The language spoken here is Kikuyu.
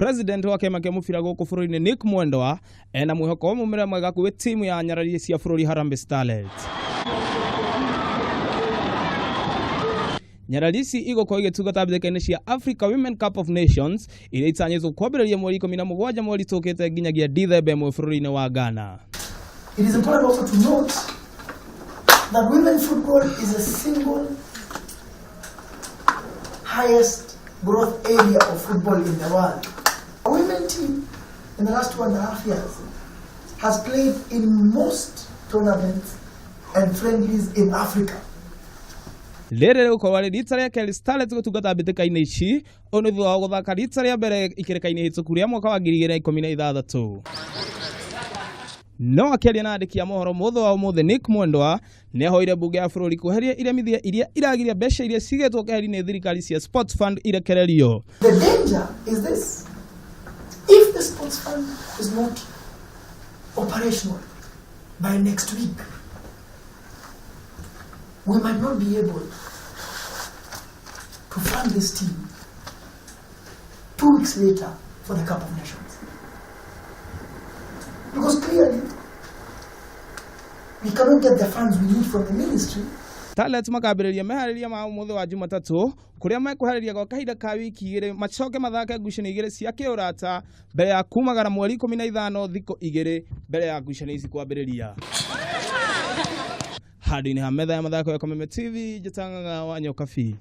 President wa kĩama kĩa mũbira gũkũ bũrũri-inĩ Nick Mwendwa ena mwĩhoko wa mumĩrĩra mwega gwĩ timu ya nyarari cia bũrũri Harambee Starlets. Nyarari ici igũkorwo igĩtungata mbĩtĩka-inĩ cia Africa Women Cup of Nations iria itanyĩtwo kwambĩrĩria mweri 17 mweri tũkĩte nginyagia Dithemba 1 bũrũri-inĩ wa Ghana. It is important also to note that women football is a single highest growth area of football in the world. A women team in the last 2.5 years has played in most tournaments and friendlies in Africa. Rĩrĩ rĩgũkorwo rĩ rita rĩa kerĩ Starlets gũtungata mbĩtĩka-inĩ ici, ũũ nĩ thutha wa gũthaka rita rĩa mbere ikĩrĩka-inĩ hĩtũku rĩa mwaka wa 2016. No akĩaria na andĩki a mohoro mũthĩ wa ũmũthĩ Nick Mwendwa nĩ ahoire mbunge ya bũrũri kweheria iremithia iria iragiria mbeca iria cigĩtwo keheri nĩ thirikari cia Sports Fund irekererio. The danger is this. If the sports fund is not operational by next week, we might not be able to fund this team 2 weeks later for the Cup of Nations. Because clearly, we cannot get the funds we need from the ministry. Starlets makambĩrĩria meharĩria ma ũmũthĩ wa Jumatatũ kũrĩa mekũharĩria gwa kahinda ka wiki 2 macoke mathake ngucanio 2 cia kĩũrata mbere ya kumagara mweri 15 thikũ 2 mbere ya ngucanio ici kwambĩrĩria. Handũ-inĩ ha metha ya mathako ya Kameme TV, njĩtangaga wa Nyokabi.